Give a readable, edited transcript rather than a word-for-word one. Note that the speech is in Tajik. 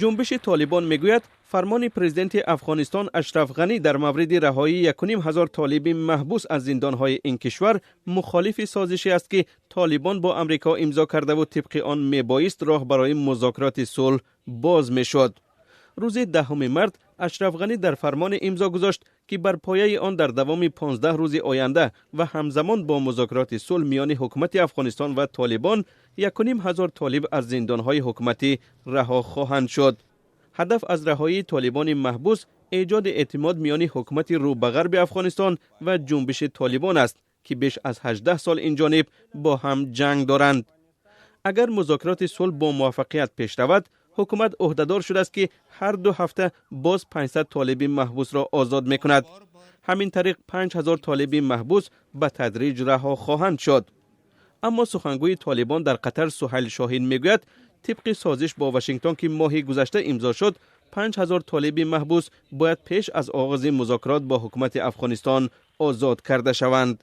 Ҷунбиши Толибон мегӯяд, фармони президенти Афғонистон Ашраф Ғанӣ дар мавриди раҳоии 1500 толиби маҳбус аз зиндонҳои ин кишвар мухолифи созише аст, ки Толибон бо Амрико имзо кардаву тибқи он мебоист роҳ барои музокироти сулҳ боз мешуд. Рӯзи 10 март Ашраф Ғанӣ дар фармоне имзо гузошт, ки бар пояи он дар давоми 15 рӯзи оянда ва ҳамзамон бо музокироти сулҳ миёни ҳукумати Афғонистон ва Толибон 1500 толиб аз зиндонҳои ҳукуматӣ раҳо хоҳанд шуд. Ҳадаф аз раҳоии толибони маҳбус эҷоди эътимод миёни ҳукумати рӯ ба ғарби Афғонистон ва ҷунбиши Толибон аст, ки беш аз 18 сол ин ҷониб бо ҳам ҷанг доранд. Агар музокироти сулҳ бо муваффақият пеш равад, ҳукумат ӯҳдадор шудааст, ки ҳар 2 ҳафта боз 500 толиби маҳбусро озод мекунад. Ҳамин тариқ 5000 толиби маҳбус ба тадриҷ раҳо хоҳанд шуд. Аммо сухангӯи Толибон дар Қатар Суҳайл Шоҳин мегӯяд, тибқи созиш бо Вашингтон, ки моҳи гузашта имзо шуд, 5000 толиби маҳбус бояд пеш аз оғози музокирот бо ҳукумати Афғонистон озод карда шаванд.